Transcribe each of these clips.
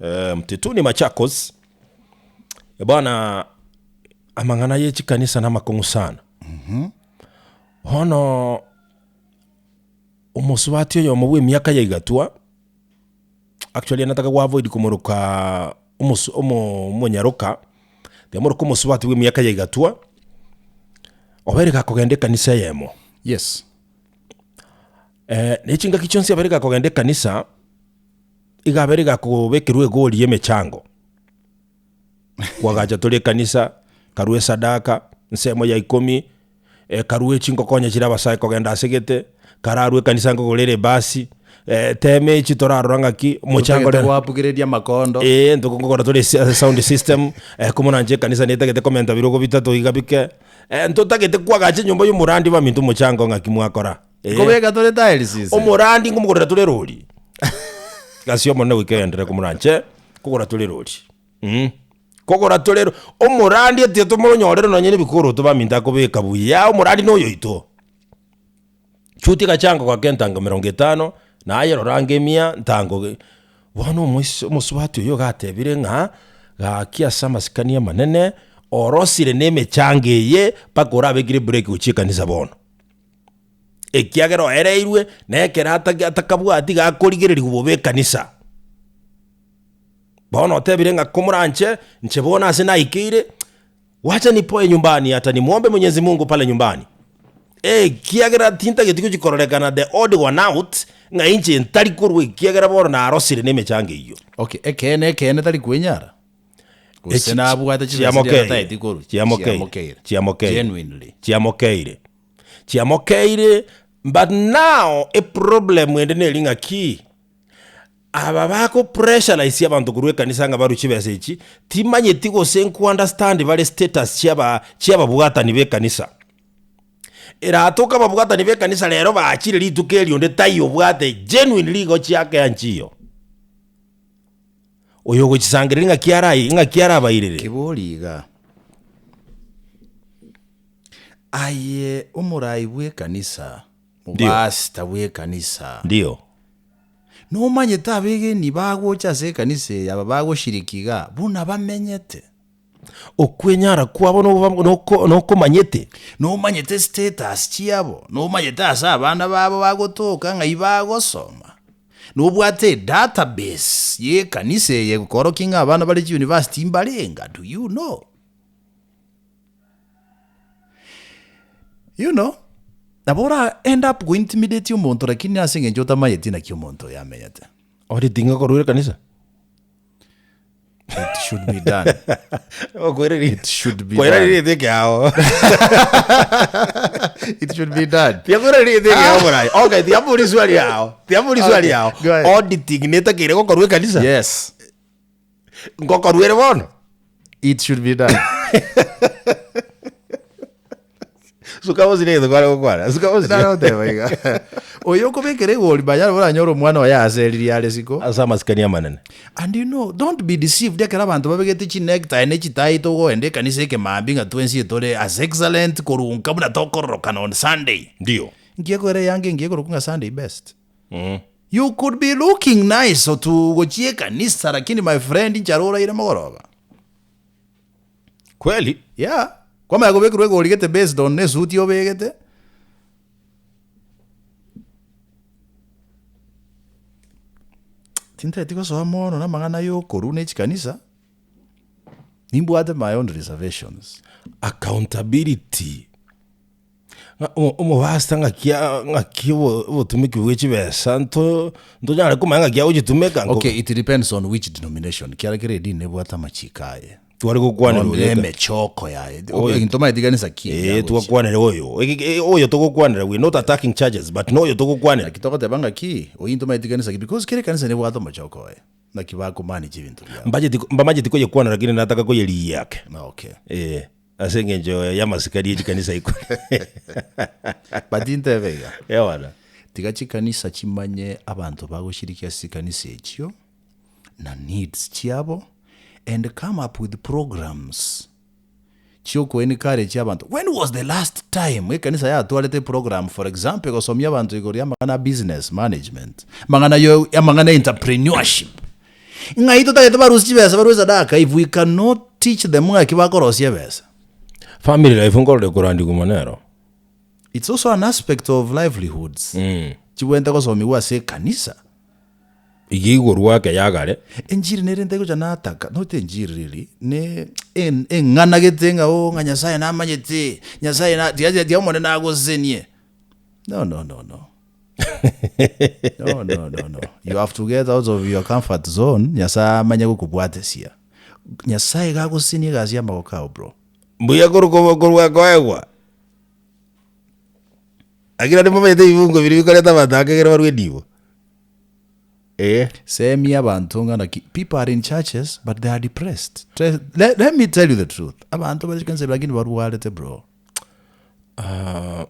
eh, Mtituni Machakos. Bwana amang'ana ye chikanisa namakong'u sana. Bono omosubati oyomo bwa emiaka ya igatwa, actually nataka go avoid komoroka omosu omo omonyaroka, tiamoroka omosubati bwa emiaka ya igatwa, obeire gakogenda ekanisa eyemo. Yes. Ne chingaki chionsi abeire gakogenda ekanisa, iga abeire gakobekerwa egori y'emechango. Kwagacha tore ekanisa, karue esadaka, ensemo ya ikomi, karue chingokonya chire abasae kogenda ase gete, kararue ekanisa nkogorere ebasi, tema echi torarora ng'aki, omochango Totagete rero. goapugereria amakondo. Eeh ntokogora tore esi sound system, komoranche ekanisa netagete komenta birogo bitato iga bike, ntotagete kwagacha enyomba ya omorandi baminto omochango ng'aki mwakora. Eeh. Nkobeka tore tiles ise. Omorandi nkomogorera tore erori, gasi omonene goika egenderere komoranche, kogora tore erori. Mh, kogora tore ero, omorandi atiga tomonyorere nonye na ebikoroto baminto akobeka buya, omorandi na oyoito. Chuti gachango gake entango emerongo etano, naye rora ange emia ntango ge. Bono omois omosubati oyio iga atebire ng'a, gaki ase amasikani amanene, orosire na emechango eye mpaka orabekire ebreki gochia ekanisa bono. Ekiagera oereirwe, na ekero ataki atakabwati iga akorigererigwa bobe ekanisa. Bono otebire ng'a komoranche, inche bono ase naikeire, wacha nipoe nyumbani hata nimwombe Mwenyezi Mungu pale nyumbani. Ekiagera tintageti gochia kororekana the odd one out, ng'a inche ntari korwa ekiagera bono narosire na emechango eyio. Okay, ekeene ekeene tari kwenyara? Gose Echi- nabwate chibesa chiria chiamokeire, atageti korwa? chiamokeire, Chiamokeire. chiamokeire. Genuinely. Chiamokeire, chiamokeire, but now eproblem ende neri ng'aki, Aba bako pressurize abanto korwa ekanisa ng'a barwe chibesa echi, timanyeti gose nko understand bare status chiaba chiababwatani b'ekanisa. Eratoke ababwatani b'ekanisa rero bachire rituko eri onde taiyo obwate genuinely igo chiakea nchiyo. Oyo ogochisangereria ng'aki arai ng'aki arabairere. Kebori iga, Aye omorai bw'ekanisa, Ndio. mopastor bw'ekanisa, Ndio. Nomanyete abegeni bagocha ase ekanisa eye aba bagoshiriki iga buna bamenyete. Okwenyara kwabo noba noko nokomanyete. Nomanyete status chiabo, nomanyete ase abana babo bagotoka ng'ai bagosoma. Nobwate edatabase ye ekanisa eye egokorokia ng'a abana bare chiuniversity mbarenga, do you know? You know, nabo ora end up go intimidate omonto lakini ase eng'encho otamanyeti naki omonto oyo amenyete. Auditing ekorwa ekanisa? It should be done. Okoiraneria It should be koiraneria done. egento ekeao. It should be done. Tiakoiraneria egento ekeao morai. Okay, tiambori swali yao. Tiambori swali Okay, yao. go ahead. Auditing netakeire gokorwa ekanisa? Yes. Ngokorwa ere bono? It should be done. Suka bosi negento kware gokwana. Suka bosi. Naroteba iga. Oyo okobekera egori manya nabo oranyore omwana oye aseririe are isiko. Ase amasikani amanene. And you know, don't be deceived ekero abanto babegete chinecktie ne chitai togoenda ekanisa ekemambia ng'a twensi etore as excellent korwa nka buna tokororokana on Sunday. Ndio. Nki ekogera eyanga engiya ekorokwa ng'a Sunday best. You could be looking nice otu gochia ekanisa lakini my friend nchara oraire mogoroba. Kweli? Yeah. Kwamanya kobekerwa egori gete based on esuti obegete. Tintageti gosoa mono na amang'ana ya okorwa ne chikanisa, nimbwate my own reservations. Accountability. Ng'a omo- omopastor ng'aki aa ng'aki obo obotumiki bwa chibesa nto ntonyare komanya ng'aki agochitumeka nko Okay, it depends on which denomination, kiara kera edini nebwate amachiko aye. Tware gokwanera Bono oyo eka. emechoko yaye. Oyo. Okay, ntomaeti kanisa ki Eh, eria gochia. twakwanera oyo. Eki- e- oyo togokwanera we not attacking churches but noyo togokwanera. Naki togoteba ng'aki, oyio ntomaeti kanisa ki because kera ekanisa nebwate omochoko oye. Naki bakomanage ebinto biabo. Mbacheti mbamacheti koyekwana lakini nataka koyerigia ake. Okay. Eh, ase eng'encho y'amasikani ye chikanisa ikore. But intebe iga. Ewana. Tiga chikanisa chimanye abanto bagoshiriki ase chikanisa echio na needs chiabo and come up with programs chioko encourage abanto. When was the last time ekanisa yatwarete eprogram for example egosomia abanto igoro ya amang'ana a business management, amang'ana yo amang'ana ya entrepreneurship. Ng'ai totagete barusie chibesa barue esadaka if we cannot teach them ng'aki bakorosia ebesa? Family life nkorore korandigwa mono ero. It's also an aspect of livelihoods chibwenerete gosomiwa ase ekanisa. Iga igorwa ake yagare. Enchiri nere ntegocha nataka, not enchiri really, ne en- eng'ana gete ng'a oh ng'a Nyasaye namanyete, Nyasaye na tiga tiga tiga Omonene agosesenie. No no no no. No no no no. You have to get out of your comfort zone, Nyasaye amanye gokobwatesia. Nyasaye iga agosesenie egasi ya amagoko ao bro. Mbuya korwa kobo korwa koegwa. Lakini naende momanyete ebibungo biria bikoreta abanto ake ekero barwa edibo. Eh. Semia abanto ng'a naki people are in churches but they are depressed. Tre- let, let me tell you the truth. Abanto bare chikanisa lakini barwarete bro. Ah,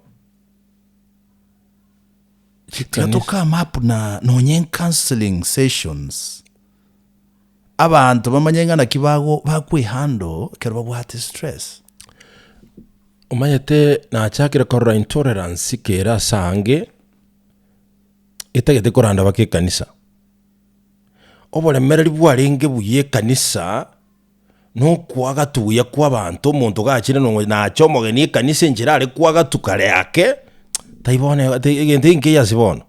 Tiga to come up na nonye counseling sessions. Abanto bamanye ng'a naki bago bakwehandle ekero babwate stress. Omanyete nachakire korora intolerance kere ase aange, etagete koranda baka ekanisa. Oboremereri bwarenge buya ekanisa, na okoagatu buya kwa abanto, omonto gachire nonye nacha omogeni ekanisa enchera are koagatu kare ake, tai bono egento eke nkeiyo ase bono.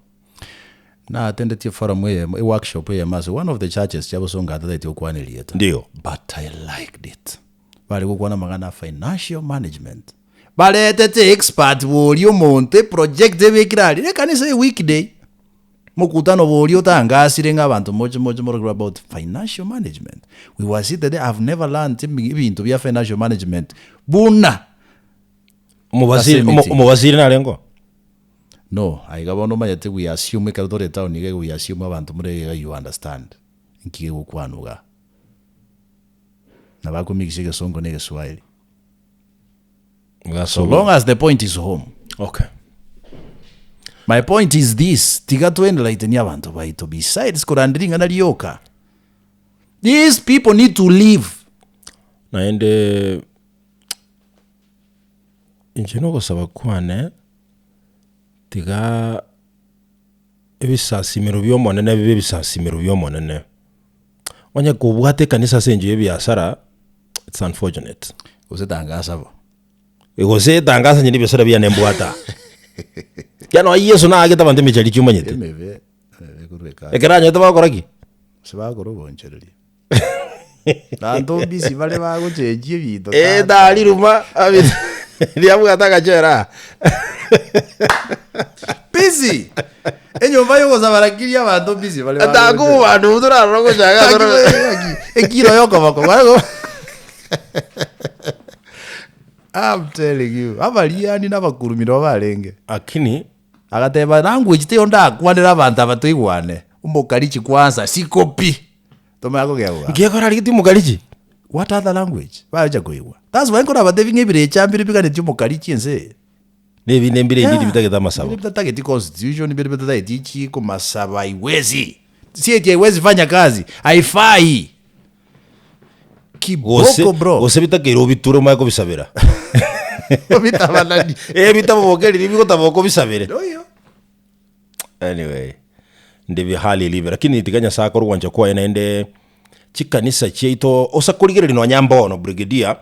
Natendetie forum eyemo, eworkshop eyemo ase one of the churches chia Bosongo atataeti gokwana erieta. Ndio. But I liked it. Bare gokwana amang'ana a financial management. Baretete expert boria omonto eproject ebekire aria, ekanisa e weekday. Mokutano boria otangasire ng'a abanto moche moche morokigwe about financial management. We were seated there, I've never learnt ebinto bia financial management buna Omobasiri Ase emiti. omobasiri narenge oo? No, aiga bono omanyete we assume ekero tore etown iga we assume abanto more iga you understand nki gegokwanwa igaa. Nabo akomixia egesongo na egeswahili. So long as the point is home. Okay. My point is this, tiga to enlightenie abanto baito besides koranda ring'ana rioka. These people need to live. Naende Inche nogosaba kwane, tiga ebisasimero bi'Omonene bibe ebisasimero bi'Omonene. Onye kobwate ekanisa ase enchera y'ebiasara, it's unfortunate. Gose tangasa bo. Gose etangasa onye nebiasara biane mbwate aa. Ekiagera nonya Yeso naagete abanto emecharichi omanyete. Emebe, emebe korwa ekasi. Ekero anyorete bagokora ki? Gose bagokora oboonchoreria. Abanto mbisi bare bagochenchia ebinto Eh, tata. tariruma riabwate agachera aa. Busy! Enyomba yogosaba lakini abanto busy bare Takubu bandu torarora gochaka Gaki, ekiro yokoboko barego I'm telling you abariani na abakurumi nabo barenge Lakini agateba language teiyo ndakwanere abanto aba toigwane omokarichi kwanza siko pi Tomanya kogegwa. Nkiekora rigetie omokarichi. What other language? Bacha koigwa. That's why nkorabatebi ng'a ebirecha mbire biganetie omokarichi ense eye. Na ebinde mbire indeed bitagete amasabo. Mbire bitatageti constitution, mbire bitatageti chiko, masabo haiwezi. Si eti haiwezi fanya kazi, haifai. Gose, Kiboko bro. gose bitakeire obiture omanye kobisabera. Obitabanani. Eh bitaboke riria bigotaboka obisabere. Ndoiyo. Anyway, ndebia hali ilivyo lakini tiga Nyasaye akore ogwancha kwaye naende chikanisa chiaito osa korigereria nonya mbono brigadier,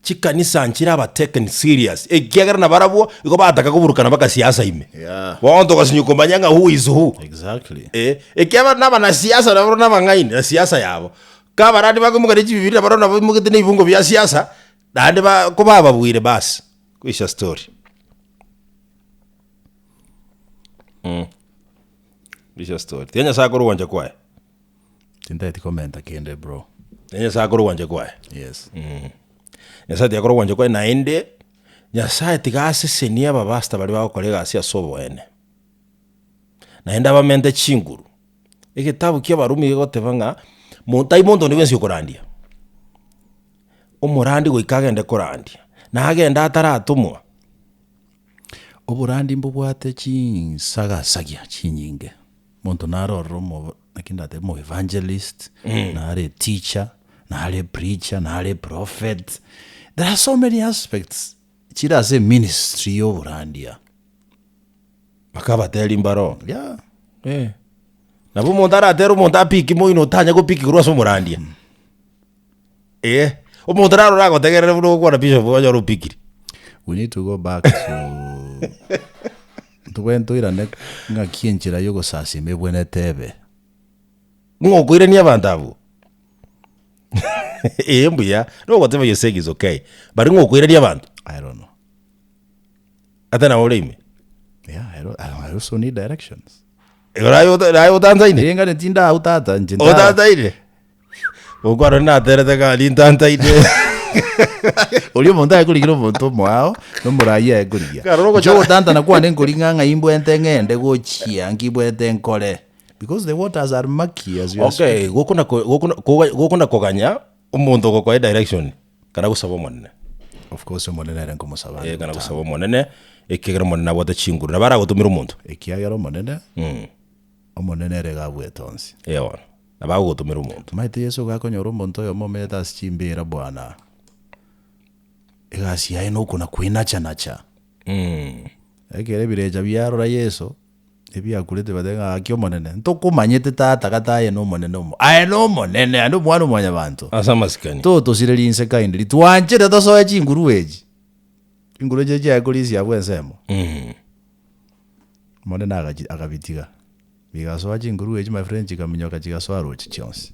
chikanisa nchire aba taken serious ekiagera nabarabwo igo bataka koburukana mpaka siasa ime. Yeah. Bono togasinywa komanya ng'a who is who. Exactly. Eh, ekiagera nabanasiasa nabo nabang'aini na siasa yabo. Kabarandi bakoimoka ne chibibiri nabarabwo nabo baimogete na ebibungo bia siasa, naende ba kobababuire bas, kwisha story. Kwisha story. Tiga Nyasaye akore ogwancha kwaye. Tintageti komenta kende bro. Tiga Nyasaye akore ogwancha kwaye. Yes. Nyasaye tiga akore ogwancha kwaye naende, Nyasaye tiga asesenie abapastor baria bagokora egasi ase oboene. Naende abamente chinguru. Egetabu kia Abarumi gegoteba ng'a, mo tai monto onde bwensi okorandia. Omorandi goika agende korandia, na agende ataratomwa. Oborandi mbobwate chinsagasagia chinyinge, omonto nare ororo omo naki ndatebe omo evangelist, nare eteacher, nare epreacher, nare eprophet, there are so many aspects chire ase eministry ya oborandia. Bakabateri mbaro. Yeah. Eh. Nabo omonto aratere omonto apiki moino otanya gopiki korwa ase omorandia. Eh, omonto naro oragotegerere buna ogokwana bishop onyore opikiri. We need to go back to ntobwenerete toirane ng'aki enchera ya ogosasima ebwenerete ebe. Ng'o okoirania abanto abwo? Ee mbuya, no whatever you're saying is okay, but ng'o okoirania abanto? I don't know. Ate nabo ore ime? Yeah, I, don't, I also need directions. Igoro aye ota- aye otansaine? Ring'ana tindau tata inche nta- Otansaine? Gokwana naterete gari ntantaine. Oria omonto aye korigia omonto omoao, na omoraia aye korigia. Karora ogocha- Inche ogotantana kwane nkori ng'a ng'ai mbwente ng'ende gochia, nki mbwente nkore. Because the waters are murky as we are Okay, speaking. gokona ko- gokona koga- gokona koganya omonto ogokoa edirection kana gosaba omonene. Of course omonene ere nkomosaba Eh, ande kana gotanga. gosaba omonene, ekiagera omonene abwate chinguru, nabo aragotomere omonto. Ekiagera omonene, omonene ere iga abuete onsi. Eh bono, nabo agogotomera omonto. Omanyete Yeso iga akonyora omonto oyomo omenyete ase chimbeera bwana, egasi yaye nokona kwenacha-nacha. Ekero ebirecha biarora Yeso, ebiakurete bateba ng'a gaki omonene, ntokomanyete tata gati aye nomonene omo, aye nomonene aye nomwana o mwanyabanto. Ase amasikani. Totosireri inse kindly, twanchere tosoe chinguru echi, chinguru echi chiaye korisia abwo ensemo. Omonene agachi akabitiga, bigasoa chinguru echi my friend chikaminyoka chigasoa roche chionsi.